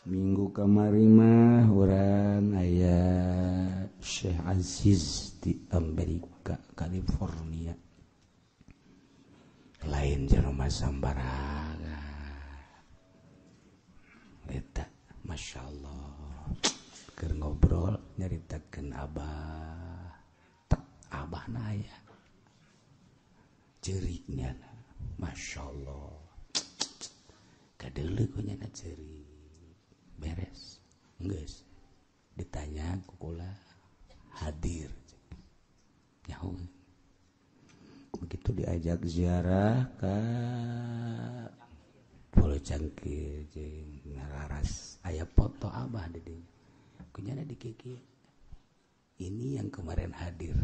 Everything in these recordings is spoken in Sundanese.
Minggu kamari mah urang aya Syekh Aziz di Amerika, California. Lain jelema sambarangan. Eta Masya Allah. Keur ngobrol nyaritakeun abah. Tek abahna aya. Ceuriknya Masya Allah. Kadeuleu ku nyana ceurik. Beres geus ditanya ku kula hadir nyaho begitu diajak ziarah ka Pulau Cangkir jeung ngararas aya foto abah di dinya kunyana di kiki ini yang kemarin hadir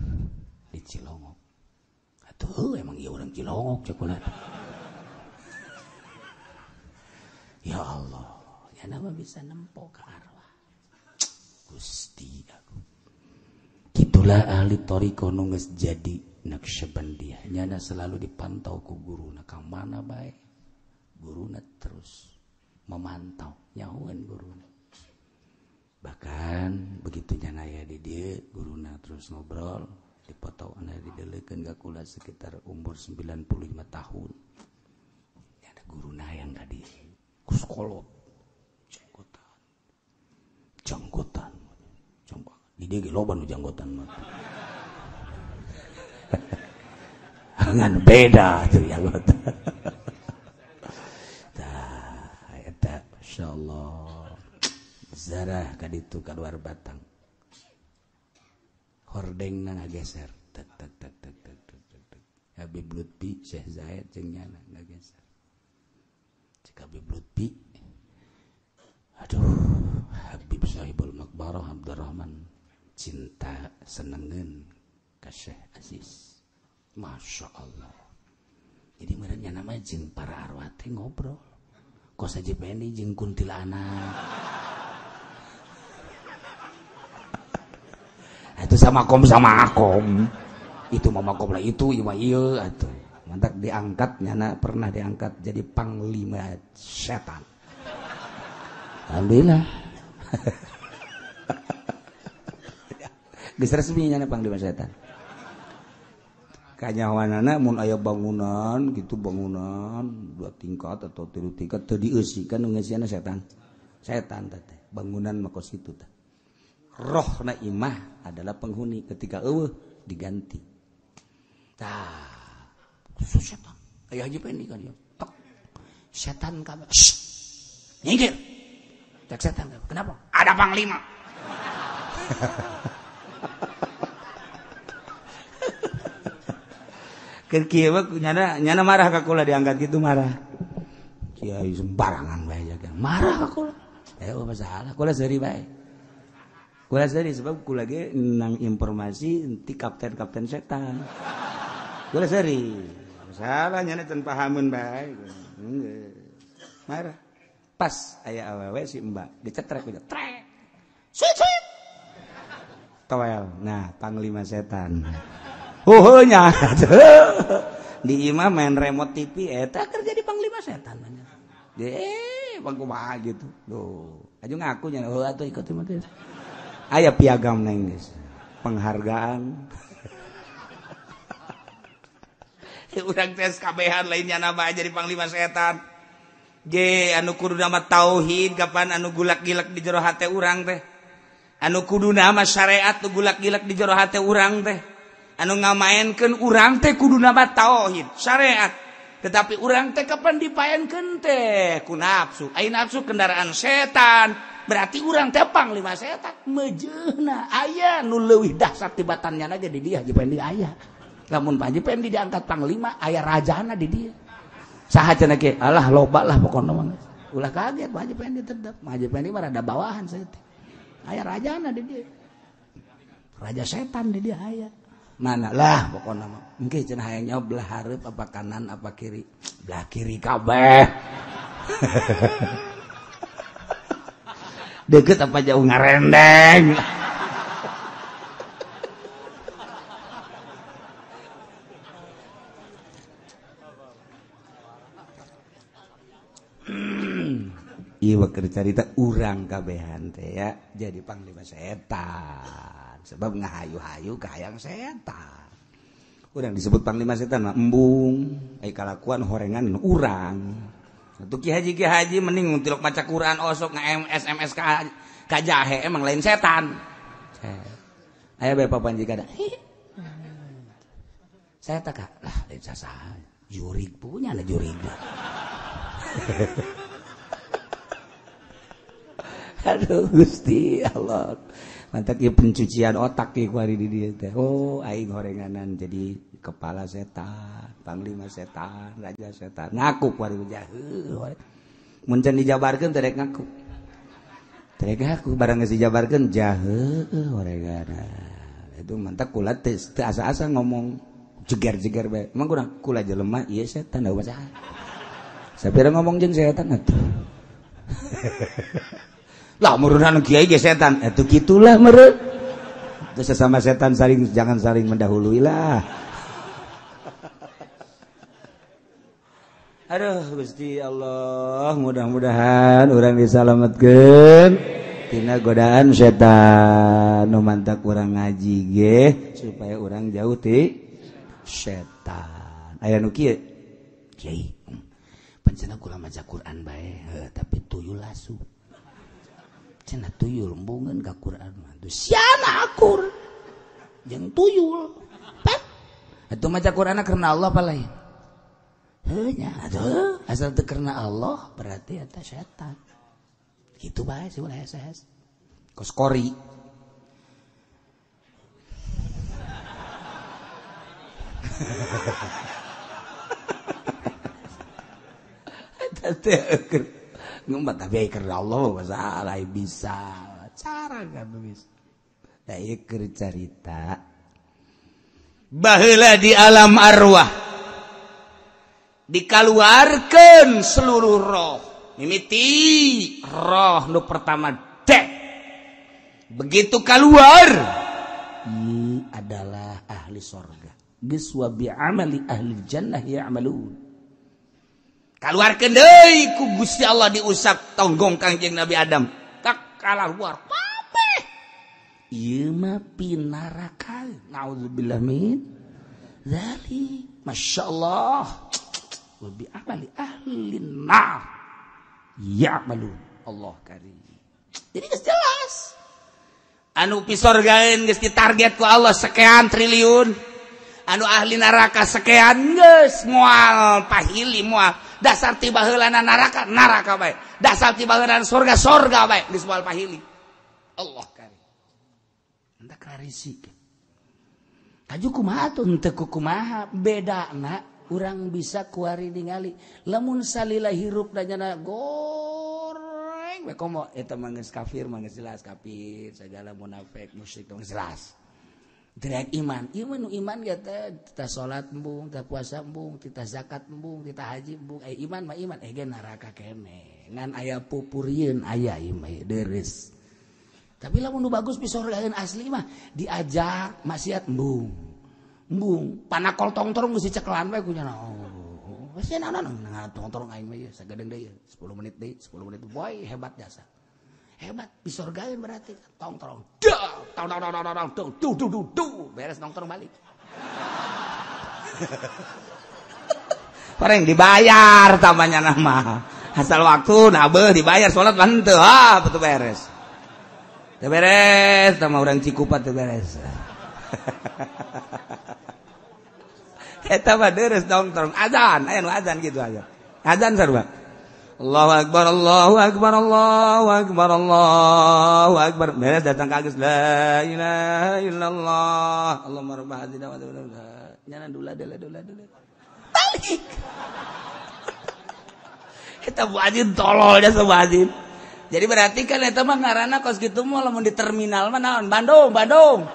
di Cilongok atuh emang ieu urang Cilongok cek kula ya Allah nama bisa nempo ke arwah Gusti aku. Kitulah ahli thariqah nu geus jadi Naqsyabandiyah nyana selalu dipantau ku guruna ka mana bae guruna terus memantau nyahoeun guruna bahkan begitu nyana aya di dieu guruna terus ngobrol dipoto ana dideulekeun ka kula sekitar umur 95 tahun nyana guruna yang tadi kuskolot janggotan janggotan di dia loba nu janggotan mah ngan beda tuh janggotan tah eta masyaallah zarah ka ditu ka luar batang hordengna ngageser tek tek tek tek tek tek tek Habib Lutfi Syekh Zaid jeung nyana ngageser cek Habib Lutfi aduh Habib Sahibul Makbarah Abdurrahman cinta senengeun ka Syekh Aziz Masya Allah jadi merenya namanya jeung para arwah teh ngobrol kos Haji Pendi jeung kuntilanak itu sama akom itu mah makom lah itu ieu mah ieu atuh mantak diangkat nyana pernah diangkat jadi panglima setan alhamdulillah. Geus resmi nyana panglima setan. Kanyahoanana mun aya bangunan gitu bangunan 2 tingkat atau 3 tingkat teu dieusi kan nu ngeusiana setan. Setan teh bangunan mah kos kitu teh. Rohna imah adalah penghuni ketika eueuh diganti. Tah, setan. Aya Haji Pendi kan ieu. Tek. Setan kabeh. Nyingkir. Cek setan, kenapa? Ada panglima. Keur kieu mah nyana marah ka kula diangkat kitu marah. Kiai sembarangan bae jaga. Marah ka kula. Masalah kula seuri bae. Kula seuri sebab kula ge nang informasi ti kapten-kapten setan. Kula seuri. Masalah nyana can pahameun bae. Marah. Pas aya awewe si mbak dicetrek gitu trek suit suit toel nah panglima setan huhunya di imah main remote TV eta keur jadi panglima setan bang kumaha gitu duh aju ngaku nya heuh atuh ikut mah teh aya piagam neng geus penghargaan urang tes kabehan lainnya nama jadi panglima setan Ge anu kudu nama tauhid kapan anu gulak-gilak di jero hate urang teh anu kudu nama syariat nu gulak-gilak di jero hate urang teh anu ngamaenkeun urang teh kudu nama tauhid syariat tetapi urang teh kapan dipaenkeun teh ku nafsu ai nafsu kendaraan setan berarti urang teh panglima setan mejeuna aya nu leuwih dahsyat tibatan nyana ge di dia Haji Pendi aya lamun Haji Pendi diangkat panglima aya rajana di dia saha cenah ge alah loba lah pokona mah ulah kaget Pak Haji Pendi tetep Pak Haji Pendi mah rada bawahan saeutik aya rajana di dieu raja setan di dieu aya mana lah pokona mah engke cenah hayang nyaho belah hareup apa kanan apa kiri belah kiri kabeh deukeut apa jauh ngarendeng Ieu keur carita urang kabehan teh ya jadi panglima setan sebab ngahayu-hayu ka hayang setan. Urang disebut panglima setan mah embung ai kalakuan horengan urang. Atuh ki haji mending tilok maca Quran osok nge-SMS ka jahe emang lain setan. Aya bae papanji kada. Saya tak lah lain sasaha. Jurig punya lah jurig. Aduh Gusti Allah. Mantap ieu pencucian otak ieu ku ari di dieu teh. Oh aing horenganan jadi kepala setan, panglima setan, raja setan. Ngaku ku ari jahe. Mun can dijabarkeun teh rek ngaku. Teh rek ngaku barang geus dijabarkeun jahe horenganan. Itu mantap kula teh asa-asa ngomong jeger-jeger bae. Emang kurang kula jelema ieu setan da saha. Sapira ngomong jeung setan atuh. Lah murunan kiai ge setan atuh kitulah meureun. Terus sesama setan saling jangan saling mendahului lah. Aduh Gusti Allah, mudah-mudahan urang disalametkeun tina godaan setan. Nu mantak urang ngaji ge supaya urang jauh ti setan. Aya nu kieu kiai pancena kula maca Quran bae tapi tuyul asup. Cenah tuyul embungeun ka Quran mah. Tuh siana akur jeung tuyul. Pet. Atuh maca Quran karena Allah apa lain? Heuh nya atuh asal teu karena Allah berarti eta setan. Kitu bae sih ulah hese-hese. Kos kori. Eta teh ngumpat tapi karena Allah masalah bisa cara kan bisa. Da ieu keur carita baheula di alam arwah dikaluarkeun seluruh roh mimiti roh nu pertama dek begitu keluar ini adalah ahli sorga geus wa bi amali ahli jannah ya'malun. Kaluarkeun deui ku Gusti Allah diusap tonggong Kangjeng Nabi Adam. Tak kalah luar kabeh. Ieu mah pinaraka. Nauzubillah min dzalik. Masyaallah. Wa bi amali ahli nar ya'malun. Allah karim. Jadi geus jelas. Anu pisorgaeun geus ditarget ku Allah sekian triliun. Anu ahli neraka sekian geus moal pahili moal. Dasar tiba heulana neraka neraka bae, dasar tiba heulana surga surga bae, geus moal pahili. Allah karim. Entah karisi. Kaju kumaha tuh henteu kumaha bedana urang bisa kuari ningali lamun salila hirup da nyana goreng we komo eta mah geus kafir mah geus jelas kafir segala munafik musyrik geus jelas. Teriak iman, iman nu iman ge teh tita salat embung, tita puasa embung, tita zakat embung, tita haji embung. Iman mah iman, ge neraka keneh. Ngan aya pupurieun aya ieu mah deres. Tapi lamun nu bagus pisorgaeun asli mah diajak maksiat embung. Embung, panakol tongtrong geus dicekelan we ku nya. Oh, geus naon tongtrong aing mah ieu sagedeung deui 10 menit deui, 10 menit boy hebat jasa. Hebat pisorgaeun berarti tongtrong. Tong tong tong tong tong du du du du beres nongkrong balik. Pareng dibayar tambahnya nama. Asal waktu nabeuh dibayar salat mah henteu ah betul beres. Teu beres tah mah urang Cikupa teu beres. Eta mah deres nongkrong azan aya nu azan kitu aja. Azan sarua. Allahu akbar Allahu akbar Allahu akbar Allahu akbar. Beres datang ka Agus la ilaha illallah. Allahumma rabb hadhihi da'wah. Nyana dula dula dula dula. Balik. Eta Bu Azin tolol jasa Bu Azin. Jadi berarti kan eta mah ngaranna kos kitu mah lamun di terminal mah naon? Bandung, Bandung.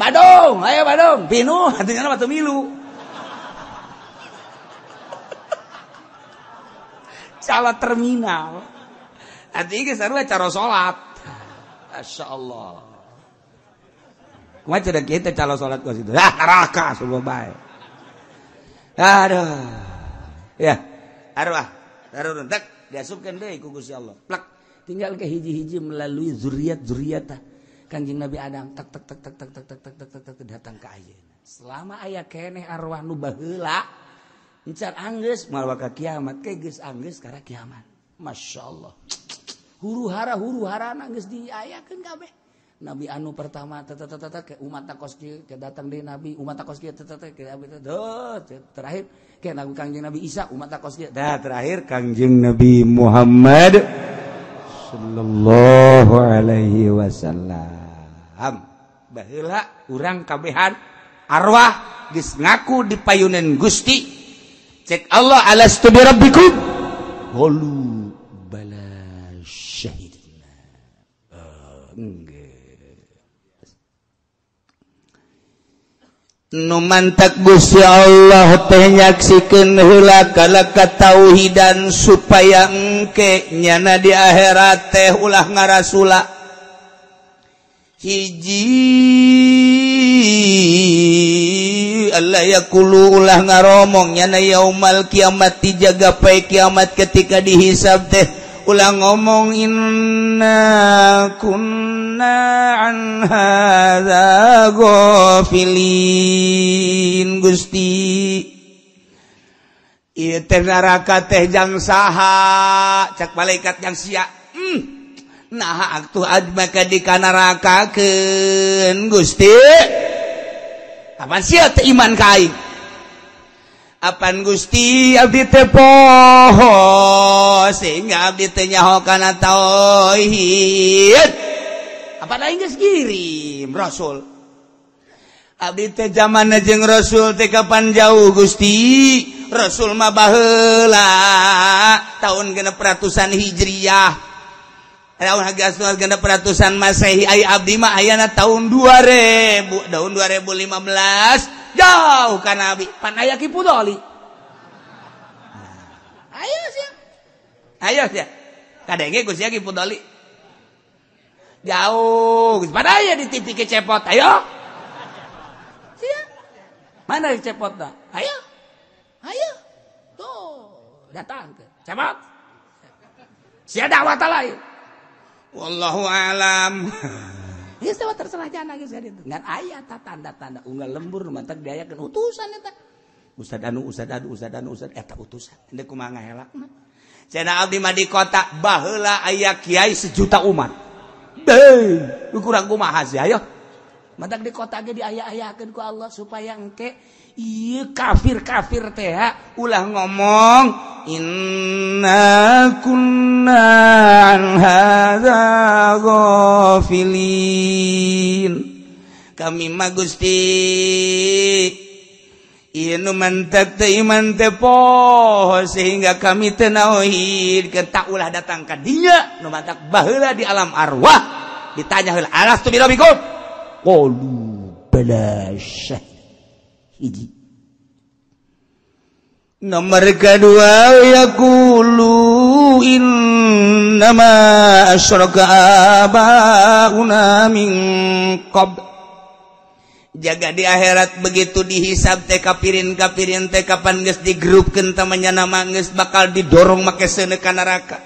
Bandung, ayo Bandung. Pinuh artinya mah teu milu. Salah terminal. Artinya geus sarua cara salat. Masyaallah. Kumaha cenah kieu teh cara salat kos itu? Ah, neraka subuh bae. Aduh. Ya, arwah. Darurun tek Diasupkeun deui ku Gusti Allah. Plak, tinggal ke hiji-hiji melalui zuriat-zuriat Kanjeng Nabi Adam tak tak tak tak tak tak tak tak tak tak tak datang ka ayeuna. Selama aya keneh arwah nu baheula encan anggeus moal ka kiamat ke geus anggeus kana kiamat. Masya Allah. Huru hara-huru harana geus diayakeun kabeh. Nabi anu pertama ke umat takos kieu ke datang deui nabi umat takos kieu ke terakhir ke nabi Kangjeng Nabi Isa umat takos kieu dah terakhir Kangjeng Nabi Muhammad sallallahu alaihi wasallam. Baheula urang kabehan arwah geus ngaku di payunan Gusti. Cek Allah alastu bi rabbikum qalu bala syahidna. Nu mantak Gusti Allah teh nyaksikeun heula kana katauhidan supaya engke nyana di akhirat teh ulah ngarasula. Hiji Allah yaqulu ulah ngaromong nyana yaumal kiamat dijaga pae kiamat ketika dihisab teh ulah ngomong inna kunna an hadza ghafilin. Gusti ieu teh neraka teh jang saha cak malaikat jang sia nah atuh maka dikanarakakeun Gusti apan sia teh iman ka aing apan Gusti abdi teh poho sehingga abdi teh nyaho kana tauhid apan aing geus kirim Rasul abdi teh zamanna jeung Rasul teh kapan jauh Gusti Rasul mah baheula tahun 600-an Hijriah tahun 600-an Masehi ai abdi mah ayana tahun 2000 tahun 2015 jauh ka Nabi pan aya Ki Pudoli ayo sia ayo sia kadenge Gusti Ki Pudoli jauh pan aya di TV kecepot ayo sia mana dicepot dah ayo ayo tuh datang ke cepot sia dakwah lain wallahu alam. Geus teh terserah jana geus ka ditu. Ngan aya tanda-tanda unggal lembur mantak diayakeun utusan eta. Ustad anu ustad anu ustad anu ustad eta utusan. Henteu kumaha ngahelakna. Cenah abdi mah di kota baheula aya kiai sejuta umat. Deuh, kurang kumaha sih ayo. Mantak di kota ge diaya-ayakeun ku Allah supaya engke ieu kafir-kafir teh ulah ngomong inna kunna an hadza ghafilin. Kami mah Gusti ieu nu mantak teh iman teh poho sehingga kami teu nauhid tak ulah datang ka dinya nu mantak baheula di alam arwah ditanya heula alastu bi rabbikum qalu bala syahid. Nomor kedua yaqulu innama asyraka abauna min qabl. Jaga di akhirat begitu dihisab teh kapirin-kapirin teh kapan geus digrupkeun tamanya nama geus bakal didorong make seuneu ka neraka.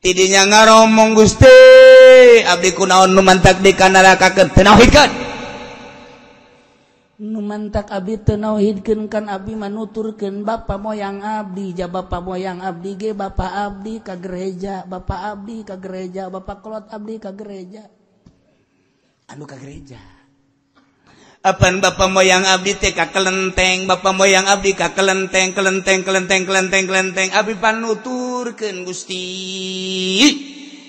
Tidinya ngaromong Gusti abdi kunaon nu mantak di kanarakakeun teu nauhidkeun. Nu mantak abdi teu nauhidkeun kan abdi manuturkeun bapa moyang abdi ja bapa moyang abdi ge bapa abdi ka gereja bapa abdi ka gereja bapa kolot abdi ka gereja anu ka gereja apan bapa moyang abdi teh ka kelenteng bapa moyang abdi ka kelenteng kelenteng kelenteng kelenteng kelenteng abdi panuturkeun Gusti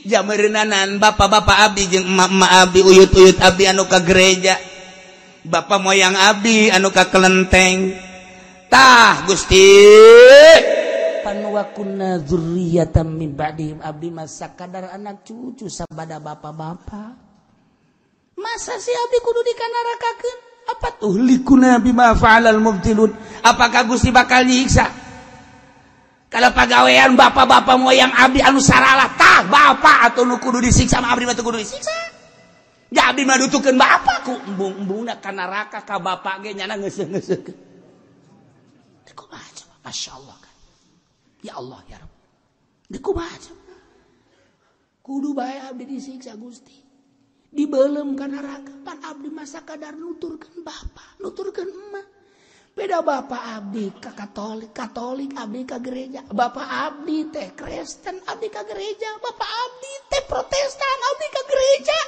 jameureunanan bapa-bapa abdi jeung emak-emak abdi uyut-uyut abdi anu ka gereja bapa moyang abdi anu ka kelenteng tah Gusti panwakunna dzurriyyatan min ba'dihim abdi masa kadar anak cucu sabada bapa-bapa masa si abdi kudu dikanarakakeun apa tuhlikuna bima fa'alal mubtilun apakah Gusti bakal nyiksa kalau pagawean bapak-bapak moyang abdi anu saralah tah bapak atau nu kudu disiksa mah abdi mah teu kudu disiksa ya abdi mah dutukeun bapak ku embung-embungna ka neraka ka bapak ge nyana ngeuseuh-ngeuseuhkeun teh kumaha coba masyaallah kan Ya Allah ya Rabb. Deuk kumaha kudu bae abdi disiksa Gusti. Dibelem ka neraka pan abdi masa kadar nuturkeun bapa, nuturkeun emak. Beda bapa abdi ka Katolik, Katolik abdi ka gereja, bapa abdi teh Kristen abdi ka gereja, bapa abdi teh Protestan abdi ka gereja.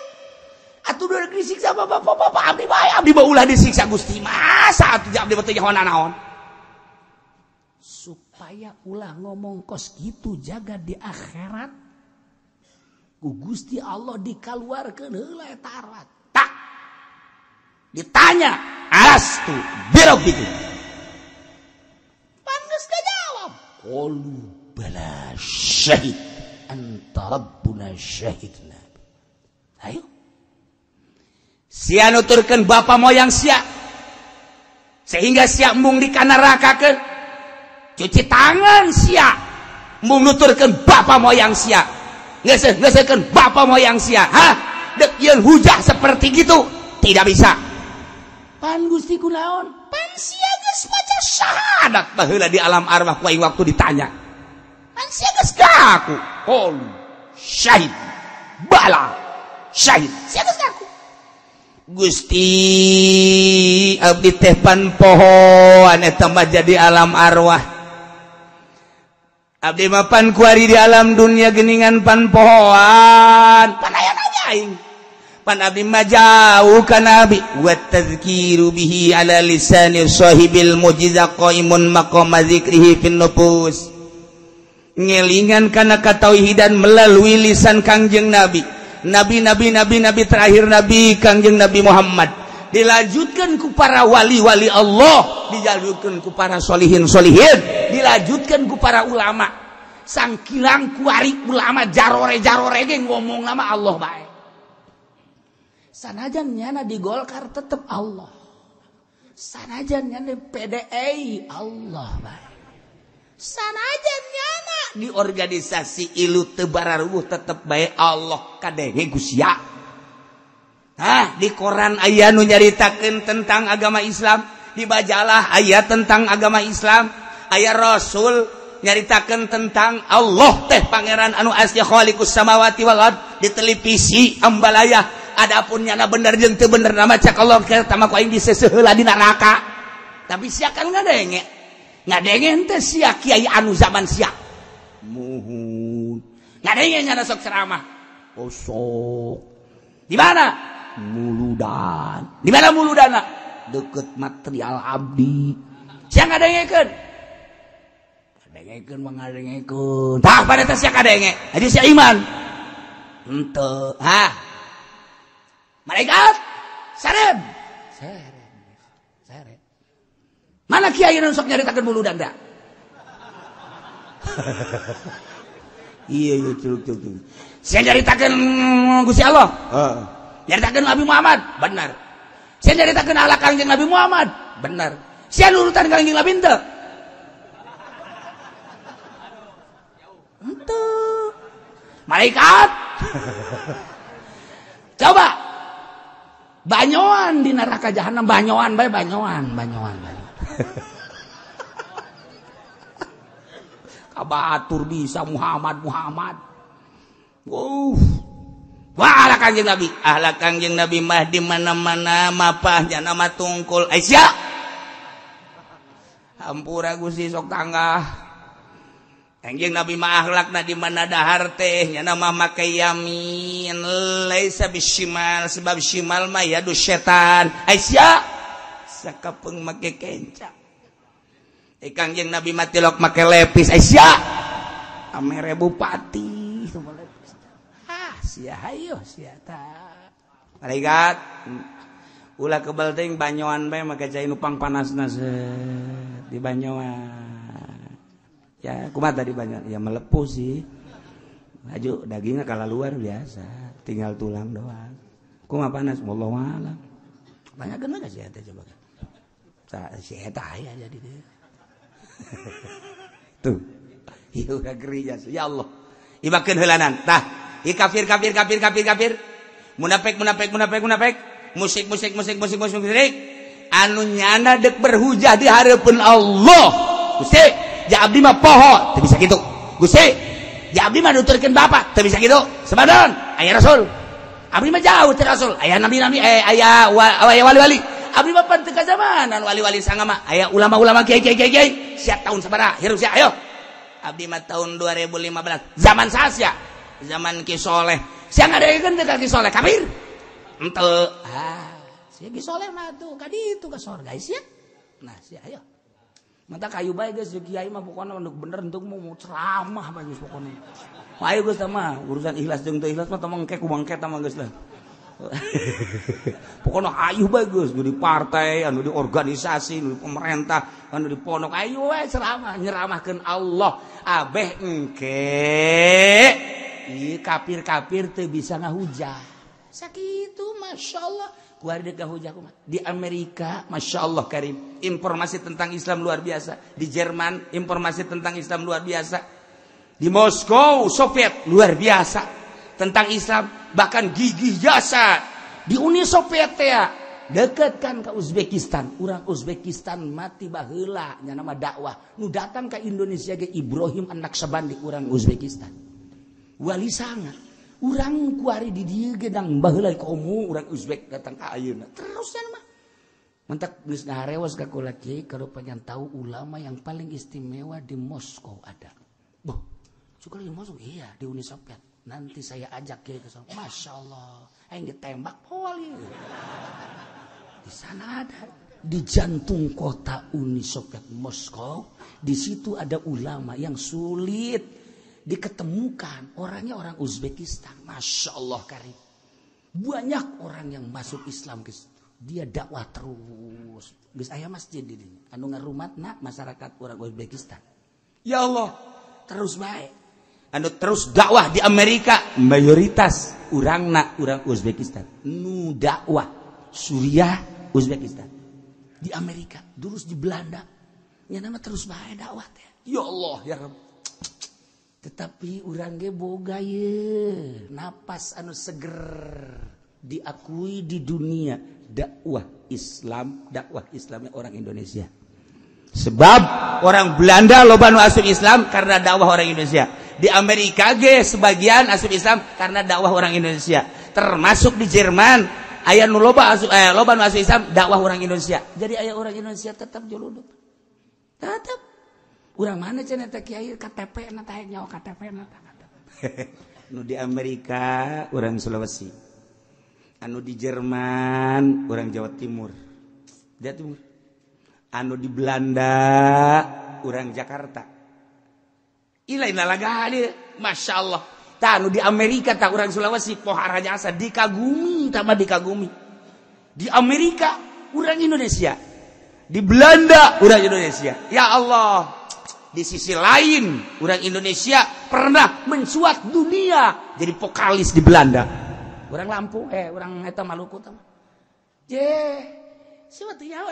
Atuh udah disiksa bapak-bapak abdi bae abdi mah ulah disiksa Gusti. Masa atuh abdi mah teu nyaho naon. Supaya ulah ngomong kos gitu jaga di akhirat. Ku Gusti Allah dikaluarkeun heula eta arwah. Tak. Ditanya, alastu birabbikum. Pan geus kajawab. Qalu bala syahid anta rabbuna syahidna. Ayo. Sia nuturkeun bapa moyang sia. Sehingga sia embung dikanarakakeun. Cuci tangan sia. Embung nuturkeun bapa moyang sia. Ngeseukeun bapa moyang sia. Hah? Dek yeun hujah seperti gitu tidak bisa. Pan Gusti kunaon? Pan sia geus maca syahadat baheula di alam arwah ku aing waktu ditanya. Pan sia geus ngaku. Qalu syahid bala syahid. Sia geus ngaku. Gusti abdi teh pan pohoan eta mah jadi alam arwah. Abdi mah pan kuari di alam dunia geningan pan pohoan. Pan aya nanya aing. Pan abdi mah jauh ka nabi. Wa tadzkiru bihi ala lisani sahibil mujizah qaimun maqama dzikrihi fin nufus. Ngelingan kana katauhidan melalui lisan Kangjeng Nabi. Nabi nabi nabi nabi terakhir nabi Kangjeng Nabi Muhammad. Dilanjutkan ku para wali-wali Allah, dilanjutkan ku para solihin-solihin, dilanjutkan ku para ulama. Sangkilang kuari ulama jarore-jarore ge ngomong nama Allah bae. Sanajan nyana di Golkar tetep Allah. Sanajan nyana di PDI Allah bae. Sanajan nyana di organisasi ilu teu bararubuh tetep bae Allah kadenge ku sia. Hah, di koran aya nu nyaritakeun tentang agama Islam, di majalah aya tentang agama Islam, aya Rasul nyaritakeun tentang Allah teh pangeran anu asli khaliqus samawati wal ard di televisi ambalaya. Adapun nyana bener jeung teu bener nama cak Allah tama ku aing diseuseheula di neraka. Tapi sia kan ngadenge. Ngadenge teh sia kiai anu zaman sia. Muhun. Ngadenge nyana sok ceramah. Oh sok. Di mana? Muludan. Di mana muludana? Deket material abdi. Sia ngadengekeun. Ngadengekeun mah ngadengekeun. Tah pada teh sia kadenge. Jadi sia iman. Henteu. Hah. Malaikat sarem. Sarem. Sarem. Mana kiai nu sok nyaritakeun muludan da? Iya iya curug curug. Sia nyaritakeun Gusti Allah. Heeh. Nyaritakeun Nabi Muhammad, benar. Sia nyaritakeun ala Kangjeng Nabi Muhammad, benar. Sia nurutan Kangjeng Nabi henteu? Henteu. Malaikat. Coba banyoan di neraka jahanam, banyoan bae banyoan, banyoan. Kabatur bisa Muhammad Muhammad. Wah ahla Kangjeng Nabi, ahla Kangjeng Nabi mah di mana-mana mapah jana mah tungkul. Aisyah. Hampura Gusti sok tanggah. Kangjeng Nabi mah akhlakna di mana dahar teh nyana mah make yamin laisa bisyimal sebab syimal mah yadu setan. Aisyah sakapeung make kenca. Kangjeng Nabi mah tilok make lepis. Aisyah amere bupati semua lepis. Ah sia hayo sia ta. Malaikat ulah kebal teuing banyoan bae make cai nu pangpanasna di banyoan. Ya kumaha tadi banyoan? Ya melepuh sih. Laju dagingnya kalah luar biasa, tinggal tulang doang. Kumaha panas? Wallahu a'lam. Tanyakeun we ka si eta coba. Si eta aya jadi dia. Tuh. Ieu urang gereja. Ya Allah. Ibakeun heulanan. Tah, ieu kafir kafir kafir kafir kafir. Munafik munafik munafik munafik. Musik musik musik musik musik musik. Anu nyana dek berhujah di hareupeun Allah. Gusti, ja abdi mah poho teu bisa kitu. Gusti, ja abdi mah nuturkeun bapak teu bisa kitu. Sebadan aya rasul. Abdi mah jauh teu rasul, aya nabi-nabi aya wali-wali. Abdi mah pan teu kazamanan wali-wali sangama, aya ulama-ulama kiai-kiai. Sia tahun sabaraha? Hirup sia ayo. Abdi mah tahun 2015. Zaman saha? Zaman Ki Soleh. Sia ngadegeun teu ka Ki Soleh kafir? Henteu. Ah, sia Ki Soleh mah tuh ka ditu ka sorga sia. Nah, sia ayo. Mata kayu bae geus kiai mah pokona bener untuk mau ceramah bae geus pokona. Ayo geus mah urusan ikhlas jeung teu ikhlas mah tong engke ku bangket mah geus lah. Pokona ayu bae geus nu di partai, anu di organisasi, nu di pemerintah, anu di pondok ayo we ceramah nyeramahkeun Allah. Abeh engke ieu kafir-kafir teu bisa ngahujah. Sakitu masyaallah. Di Amerika, Masya Allah Karim, informasi tentang Islam luar biasa. Di Jerman, informasi tentang Islam luar biasa. Di Moskow, Soviet, luar biasa tentang Islam. Bahkan gigih jasa. Di Uni Soviet ya, deket kan ke Uzbekistan. Orang Uzbekistan mati baheula nya nama dakwah. Nu datang ke Indonesia ge Ibrahim An-Naqsyabandi orang Uzbekistan. Wali sanga. Urang kuari di dieu ge dang baheula komo urang Uzbek datang ka ayeuna. Terus nya mah. Mentak geus ngaharewas ka kula kiai kalau pengen tahu ulama yang paling istimewa di Moskow ada. Boh, suka di Moskow? Iya, di Uni Soviet. Nanti saya ajak kiai ke sana. Masya Allah, aing ditembak poal ieu. Di sana ada di jantung kota Uni Soviet Moskow, di situ ada ulama yang sulit diketemukan, orangnya orang Uzbekistan. Masya Allah Karim. Banyak orang yang masuk Islam ke situ. Dia dakwah terus. Geus aya masjid di dinya. Anu ngarumatna masyarakat orang Uzbekistan. Ya Allah, terus bae. Anu terus dakwah di Amerika, mayoritas urangna urang Uzbekistan. Nu dakwah Suriah, Uzbekistan. Di Amerika, terus di Belanda. Nya nama terus bae dakwah teh. Ya Allah ya Rabb. Tetapi urang ge boga ye napas anu seger diakui di dunia dakwah Islam, dakwah Islamnya orang Indonesia. Sebab orang Belanda loba nu asup Islam karena dakwah orang Indonesia. Di Amerika ge sebagian asup Islam karena dakwah orang Indonesia. Termasuk di Jerman aya nu loba asup loba nu asup Islam dakwah orang Indonesia. Jadi aya orang Indonesia tetap juludup. Tetap. Urang mana cenah teh kiai KTP na teh nyawa KTP na teh. Nu di Amerika urang Sulawesi. Anu di Jerman urang Jawa Timur. Jawa Timur. Anu di Belanda urang Jakarta. Ilaih lalaga dia, Masya Allah. Tah anu di Amerika tah urang Sulawesi pohara jasa dikagumi tambah dikagumi. Di Amerika urang Indonesia. Di Belanda urang Indonesia. Ya Allah. Di sisi lain, orang Indonesia pernah mencuat dunia jadi vokalis di Belanda. Orang Lampung, orang eta Maluku tah. Je, siapa tuh ya?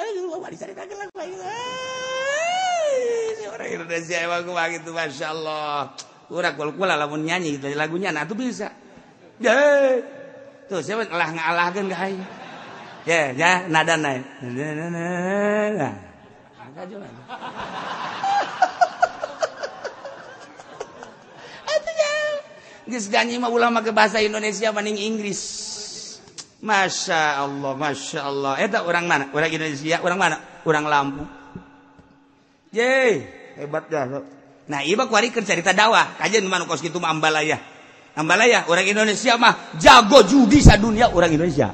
Orang Indonesia emang kumaha gitu, Masya Allah. Urang kula lamun nyanyi gitu lagunya, nah tuh bisa. Je, tuh siapa lah ngalahkeun ka aing. Ya, ya nada naik. Nah, geus nyanyi mah ulah make bahasa Indonesia mending Inggris. Masya Allah, Masya Allah. Eta orang mana? Orang Indonesia, orang mana? Orang Lampung. Ye, hebat dah. Nah, ieu mah kuari keur carita dakwah. Kajeun mah nu kos kitu mah ambalaya. Ambalaya orang Indonesia mah jago judi sadunia orang Indonesia.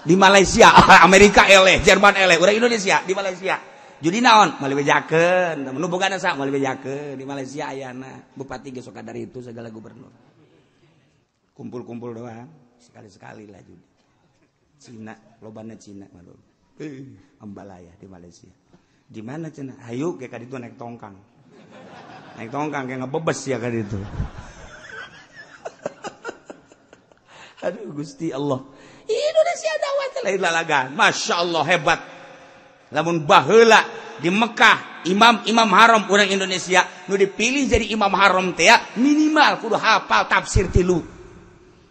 Di Malaysia, Amerika eleh, Jerman eleh, orang Indonesia di Malaysia. Judi naon? Moal bejakeun. Nu bogana sa moal bejakeun di Malaysia ayana. Bupati ge sok dari itu segala gubernur. Kumpul-kumpul doang, sekali-sekali lah judi. Cina, lobana Cina mah. Ambalaya di Malaysia. Di mana cenah? Hayu ge ka ditu naik tongkang. Naik tongkang kayak ngebebes ya ka ditu. Aduh Gusti Allah. Indonesia dakwah teh lain lalagan. Masya Allah hebat. Lamun baheula di Mekah imam-imam haram orang Indonesia nu dipilih jadi imam haram teh minimal kudu hafal tafsir tilu.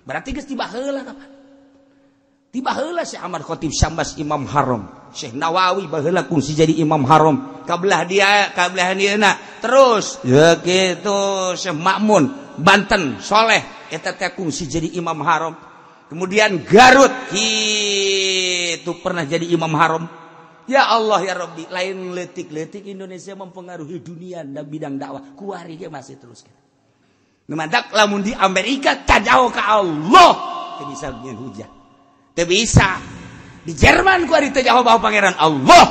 Berarti geus di baheula kapan? Tiba heula Syekh Ahmad Khatib Syambas Imam Haram, Syekh Nawawi baheula kungsi jadi Imam Haram, kabelah dia kabelah dieuna terus ya kitu Syekh Makmun Banten soleh eta teh kungsi jadi Imam Haram. Kemudian Garut itu pernah jadi Imam Haram. Ya Allah ya Rabbi, lain leutik-leutik Indonesia mempengaruhi dunia dan bidang dakwah. Kuari ge masih terus. Nu mantak lamun di Amerika tajauh ka Allah teu bisa nyeun hujah. Teu bisa. Di Jerman kuari teu jauh bawa pangeran Allah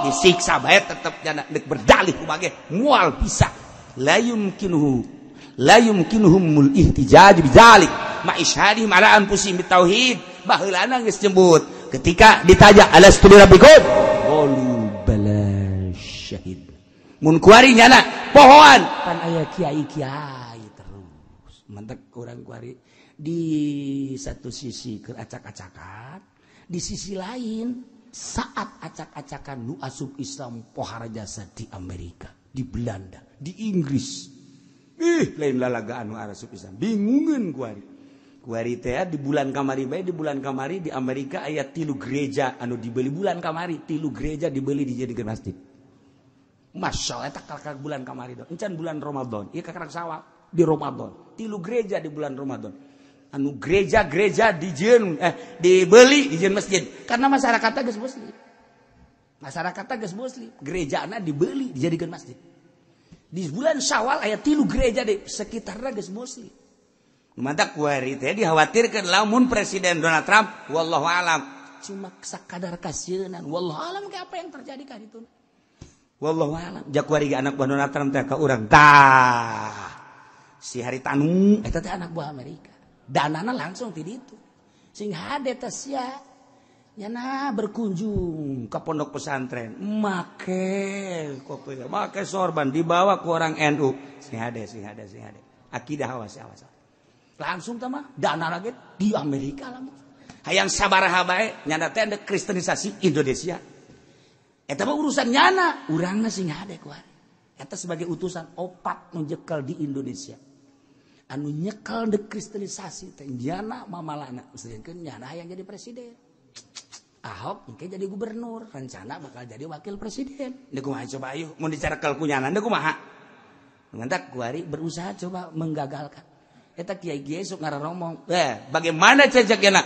disiksa bae tetep nyana deuk berdalih kumaha ge moal bisa. La yumkinuhu la yumkinuhumul ihtijaj bidzalik ma isyadihim ala anfusihim bitauhid. Baheulana geus jembut ketika ditanya alastu birabbikum qalu bala syahid. Mun kuari nyana pohoan pan aya kiai-kiai terus mantek urang kuari di satu sisi keur acak-acakan, di sisi lain saat acak-acakan nu asup Islam pohara jasa di Amerika, di Belanda, di Inggris. Ih, lain lalagaan nu asup Islam. Bingungeun kuari. Kuari teh di bulan kamari bae, di bulan kamari di Amerika aya 3 gereja anu dibeli bulan kamari, 3 gereja dibeli dijadikeun masjid. Masya Allah eta kakak bulan kamari do. Encan bulan Ramadan, ieu kakak Sawal di Ramadan. 3 gereja di bulan Ramadan. Anu gereja-gereja dijieun dibeli dijieun masjid karena masyarakatnya geus muslim. Masyarakatnya geus muslim, gerejana dibeli dijadikeun masjid. Di bulan Syawal aya 3 gereja di sekitarna geus muslim. Mantak kuari teh dikhawatirkeun lamun Presiden Donald Trump wallahu alam cuma sakadar kasieunan wallahu alam ke apa yang terjadi ka ditu. Wallahu alam jak kuari anak buah Donald Trump teh ka urang tah. Si Haritanu eta teh anak buah Amerika. Danana langsung ti ditu. Sing hade teh sia nyana berkunjung ke pondok pesantren make kopi make sorban dibawa ke orang NU. Sing hade sing hade sing hade. Akidah awas awas. Langsung tama dana lagi di Amerika lah. Hayang sabaraha bae nyana teh ada kristenisasi Indonesia. Eta mah urusan nyana, urangna sing hade kuari. Eta sebagai utusan opat nu nyekel di Indonesia. Anu nyekel de kristenisasi teh nyana mamalana. Sedengkeun nyana hayang jadi presiden. Ahok engke jadi gubernur, rencana bakal jadi wakil presiden. Deuk kumaha coba ayo mun dicarekel ku nyana deuk kumaha. Mantak kuari berusaha coba menggagalkan. Eta kiai-kiai sok ngararomong. Bagaimana cejaknya?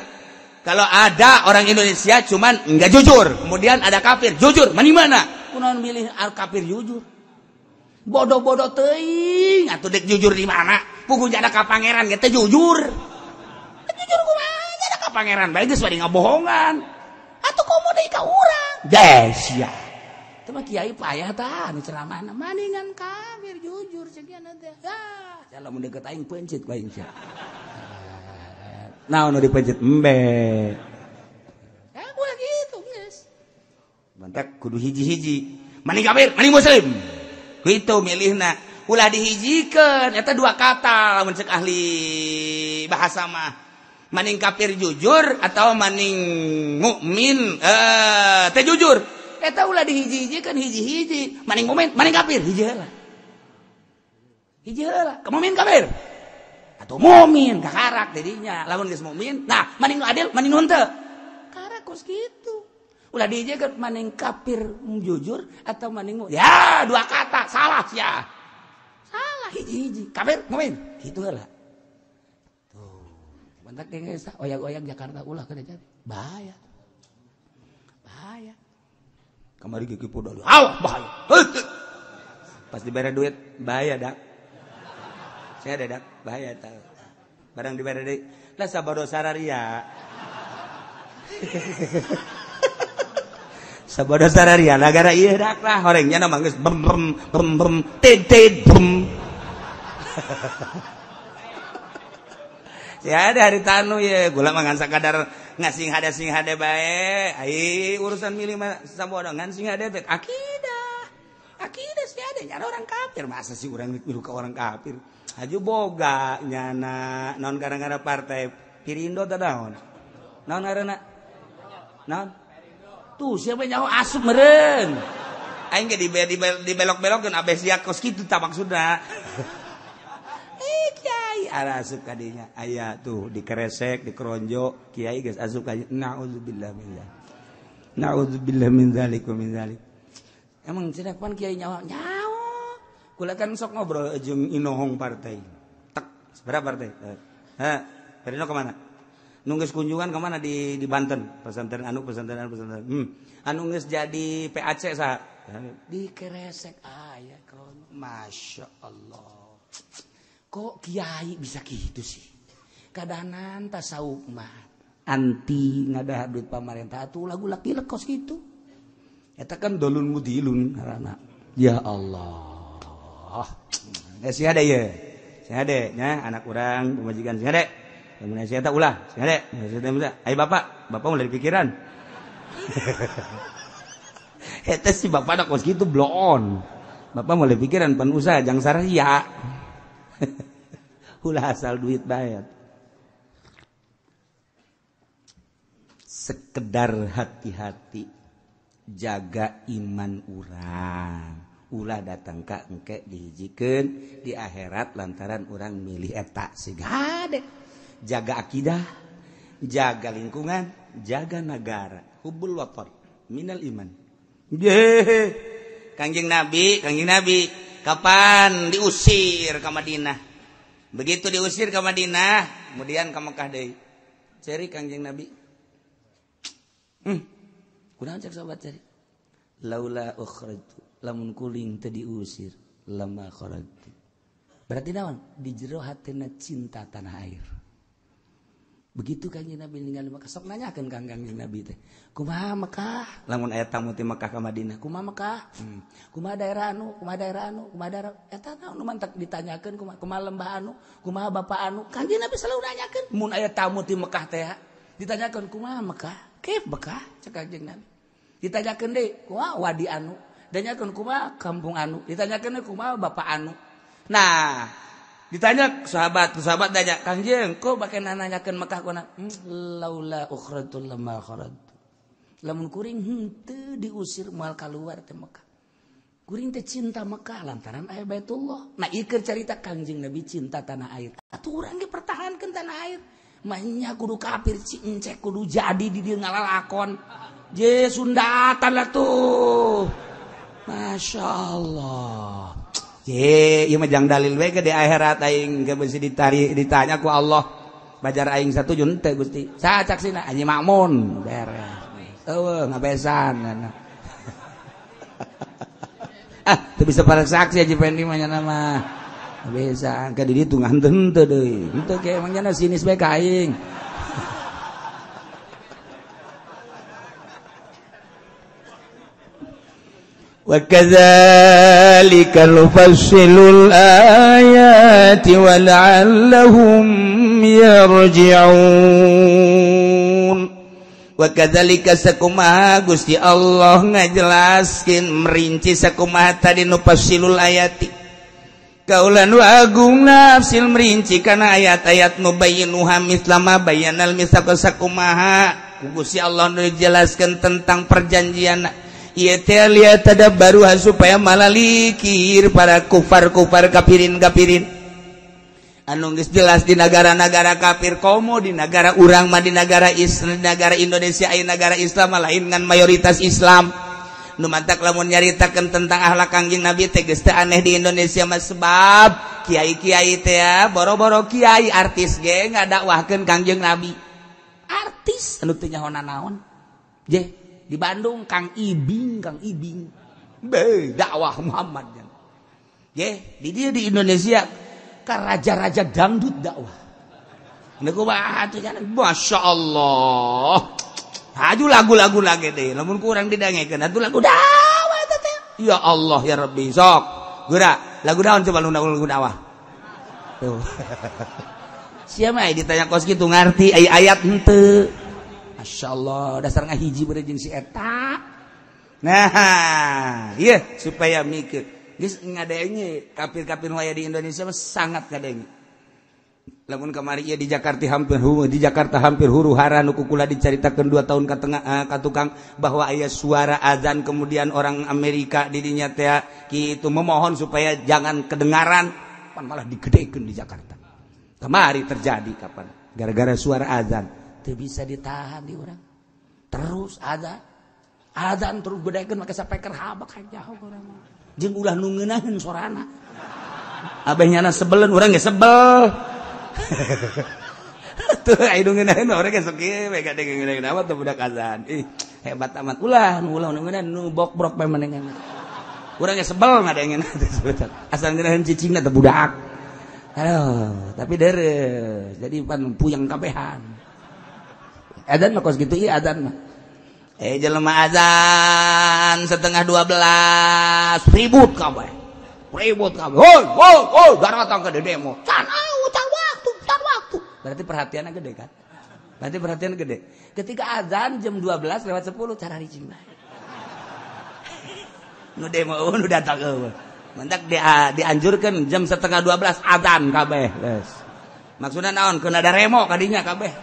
Kalau ada orang Indonesia cuman enggak jujur, kemudian ada kafir jujur, mana mana? Kunaon milih kafir jujur? Bodoh-bodoh teuing, atuh dek jujur di mana? Puguh ada ka pangeran ge teh jujur. Jujur kumaha? Ada ka pangeran bae geus bari ngabohongan. Atuh komo deui ka urang. Des ya. Teu mah kiai payah tah anu ceramahna maningan kafir jujur cekiana teh. Ah, lamun deket aing pencit ku aing sia. Naon nu dipencit embe. Ya ulah kitu geus. Mantak kudu hiji-hiji. Maning kafir, maning muslim. Kitu milihna. Ulah dihijikeun eta dua kata lamun cek ahli bahasa mah. Maning kafir jujur atau maning mukmin teh jujur. Eta ulah dihiji-hijikeun hiji-hiji. Maning mukmin, maning kafir hiji heula. Hiji heula, ke mukmin kafir. Atau mukmin kakarak didinya, lamun geus mukmin, nah maning nu adil, maning nu henteu. Karak kos kitu. Ulah dihijikeun maning kafir jujur atau maning mukmin. Ya, dua kata salah sia. Salah hiji-hiji. Kafir mukmin, kitu heula. Tuh, mantak geus oyak-oyak Jakarta ulah kana jadi. Bahaya. Bahaya. Kamari gigi podol. Aw, bahaya. Pas dibayar duit, bahaya dak. Saya ada dak, bahaya tahu. Barang dibayar deui, lah sabodo sararia. Sabodo sararia lagara ieu dak lah horengnya na mah geus bem bem bem bem tit tit bem. Ya ada hari tanu ye, gula mah ngan sakadar ngasing hade sing hade bae. Ai urusan milih mah sabodo ngan sing hade teh akidah. Akidah sih ada nyana orang kafir, masa sih urang milu ka orang kafir. Haju boga nyana naon gara-gara partai Pirindo teh naon? Naon ngaranna? Naon? Tuh siapa nyaho asup meureun. Aing ge dibelok-belokkeun abeh sia kos kitu tah maksudna. Kiai arah asup kadinya aya tuh dikeresek dikeronjo kiai geus asup ka naudzubillah min dzalik naudzubillah min dzalik wa min dzalik. Emang cenah pan kiai nyawa nyawa kula kan sok ngobrol jeung inohong partai tek seberapa partai ha Perino kemana nu geus kunjungan kemana di Banten pesantren anu pesantren anu pesantren anu geus jadi PAC saha dikeresek aya keronjo Masya Allah. Kok kiai bisa gitu sih? Kadanan tasawuf mah anti ngadahar duit pamarentah atuh lagu laki lekos gitu. Eta kan dolun mudilun ngaranna. Ya Allah. Si hade ye. Si hade nya anak urang pamajikan si hade. Lamun si eta ulah, si hade. Si eta ai bapak, bapak mulai pikiran. Eta si bapak da kos kitu bloon. Bapak mulai pikiran pan usaha jang saria. Ulah asal duit bayar. Sekedar hati-hati jaga iman urang. Ulah datang ka engke dihijikeun di akhirat lantaran urang milih eta sigade. Jaga akidah, jaga lingkungan, jaga negara. Hubbul watan minal iman. Ye. Kangjeng Nabi kapan diusir ke Madinah? Begitu diusir ke Madinah, kemudian ke Mekah deui. Ceri Kangjeng Nabi. Kunaon cek sahabat ceri? Laula ukhrajtu, lamun kuling teu diusir, lama kharajtu. Berarti naon? Di jero hatena cinta tanah air. Begitu Kangjeng Nabi ninggal Mekah, sok nanyakeun ka Kangjeng Nabi teh. Kumaha Mekah? Lamun aya tamu ti Mekah ka Madinah, kumaha Mekah? Kumaha daerah anu, kumaha daerah anu, kumaha daerah eta naon nu mantak ditanyakeun kumaha, kumaha lembah anu, kumaha bapak anu. Kangjeng Nabi selalu nanyakeun mun aya tamu ti Mekah teh ditanyakeun kumaha Mekah? Kaif Mekah? Cek Kangjeng Nabi. Ditanyakeun deui kumaha wadi anu, ditanyakeun kumaha kampung anu, ditanyakeun kumaha bapak anu. Nah, ditanya sahabat, sahabat tanya, Kangjeng, kok bake nanyakeun Mekah kuna? Laula ukhrajtu lama kharajtu. Lamun kuring henteu diusir moal kaluar teh Mekah. Kuring teh cinta Mekah lantaran aya Baitullah. Nah, ieu keur carita Kangjeng Nabi cinta tanah air. Atuh urang ge pertahankeun tanah air. Mah kudu kafir cincek kudu jadi di dieu ngalalakon. Je sundatan lah tuh. Masya Allah. Ye, ieu mah jang dalil we ke di akhirat aing ge beusi ditanya ku Allah. Bajar aing satuju henteu Gusti. Saha caksina Haji Makmun beres. Eueuh ngabesan. Ah, teu bisa para saksi Haji Pendi mah nya mah. Ngabesan ka di ditu ngan henteu deui. Henteu ke emang nya sinis bae ka aing. وكذلك نفصل الآيات ولعلهم يرجعون. وكذلك sakumaha Gusti Allah ngajelaskeun merinci sakumaha tadi nufassilul ayati. Kaula nu agung nafsil merinci kana ayat-ayat nubayyinuha mislama bayanal misaka sakumaha Gusti Allah nu dijelaskeun tentang perjanjian. Ieu teh lihat tadabbaru supaya malalikir para kufar-kufar kafirin-kafirin. Anu geus jelas di negara-negara kafir komo di negara urang mah di negara Islam, negara Indonesia aya negara Islam lain ngan mayoritas Islam. Nu mantak lamun nyaritakeun tentang akhlak Kangjeng Nabi teh geus teu aneh di Indonesia mah sebab kiai-kiai teh boro-boro kiai artis ge ngadakwahkeun Kangjeng Nabi. Artis anu teu nyaho nanaon. Je di Bandung Kang Ibing be dakwah Muhammad ye di dia di Indonesia ka raja-raja dangdut dakwah niku mah atuh Masya Allah haju lagu-lagu lagi deh lamun kurang didangekeun atuh lagu dakwah eta teh ya Allah ya Rabbi sok geura lagu daun coba lagu dakwah tuh sia mah ditanya kos kitu ngarti aya ayat henteu. Masya Allah dasar ngahiji beureun si eta. Nah, iya supaya mikir. Geus ngadenge kafir-kafir nu aya di Indonesia mah sangat ngadenge. Lamun kamari ieu di Jakarta hampir di Jakarta hampir huru-hara nu kukula dicaritakeun 2 tahun ka tengah ka tukang bahwa aya suara azan kemudian orang Amerika di dinya teh kitu memohon supaya jangan kedengaran pan malah digedekeun di Jakarta. Kemari terjadi kapan? Gara-gara suara azan teu bisa ditahan di urang. Terus azan. Azan terus gedekeun make speaker habak jauh urang. Jeung ulah nu ngeunaheun sorana. Abeh nyana sebelen urang ge sebel. Tuh aya nu ngeunaheun urang ge sok ieu we gade ngeunaheun amat tuh budak azan. Ih, hebat amat ulah nu ulah nu ngeunaheun nu bok-brok bae manengan. Urang ge sebel ngadengeun asal ngeunaheun cicingna teh budak. Aduh, tapi deres. Jadi pan puyeng kabehan. Azan mah kos kitu ieu azan mah. Jelema azan 11:30 ribut kabeh. Ribut kabeh. Hoi, hoi, hoi, daratang ke demo. Can can waktu, can waktu. Berarti perhatiannya gede kan? Berarti perhatian gede. Ketika azan jam 12:10 cara ricing bae. Nu demo nu datang eueuh. Mendak dianjurkan jam 11:30 azan kabeh. Geus. Maksudna naon? Keun ada remo kadinya kabeh.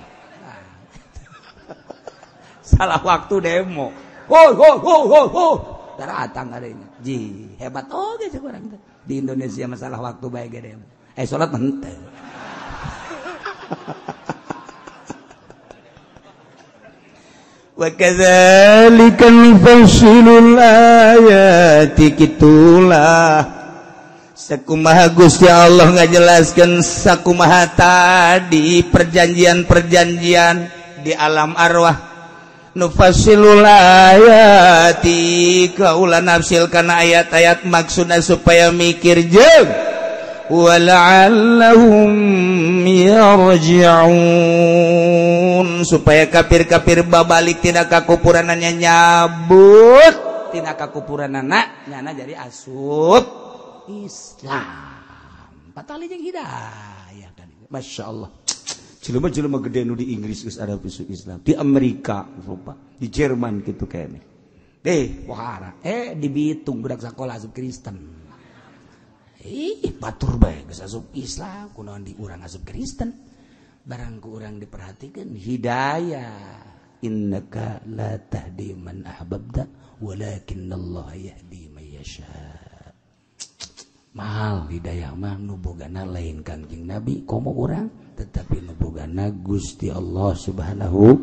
Salah waktu demo. Hoi hoi hoi hoi hoi. Daratang kadinya. Ji, hebat oge cek urang teh. Di Indonesia masalah waktu bae ge demo. Salat mah henteu. Wa kadzalika nufassilul ayati kitulah sakumaha Gusti Allah ngajelaskeun sakumaha tadi perjanjian-perjanjian di alam arwah nufassilul ayati kaula nafsil kana ayat-ayat maksudna supaya mikir jeung wala'allahum yarji'un supaya kafir-kafir babalik tina kakupuranana nyabut tina kakupuranana nyana jadi asup Islam patali jeung hidayah kan. Masya Allah jelema-jelema gede nu di Inggris geus ada isu Islam, di Amerika rupa, di Jerman kitu kene deh wahara di Bitung budak sakola asup Kristen. Ih, batur bae geus asup Islam, kunaon di urang asup Kristen. Barang ku urang diperhatikeun hidayah. Innaka la tahdi man ahbabta walakinnallaha yahdi man yasha. Mahal hidayah mah nu bogana lain Kangjeng Nabi komo urang, tetapi nu bogana Gusti Allah Subhanahu.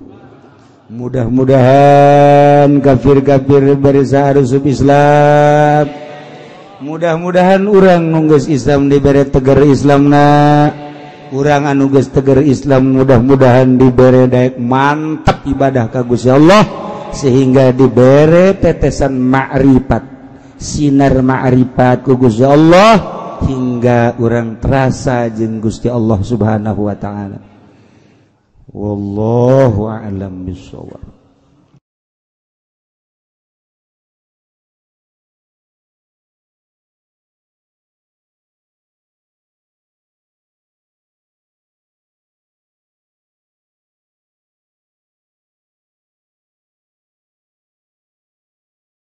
Mudah-mudahan kafir-kafir barisa asup Islam. Mudah-mudahan urang nu geus Islam dibere tegar Islamna. Urang anu geus tegar Islam mudah-mudahan dibere daek mantep ibadah ka Gusti Allah sehingga dibere tetesan ma'rifat, sinar ma'rifat ku Gusti Allah hingga urang terasa jeung Gusti Allah Subhanahu wa taala. Wallahu a'lam bissawab.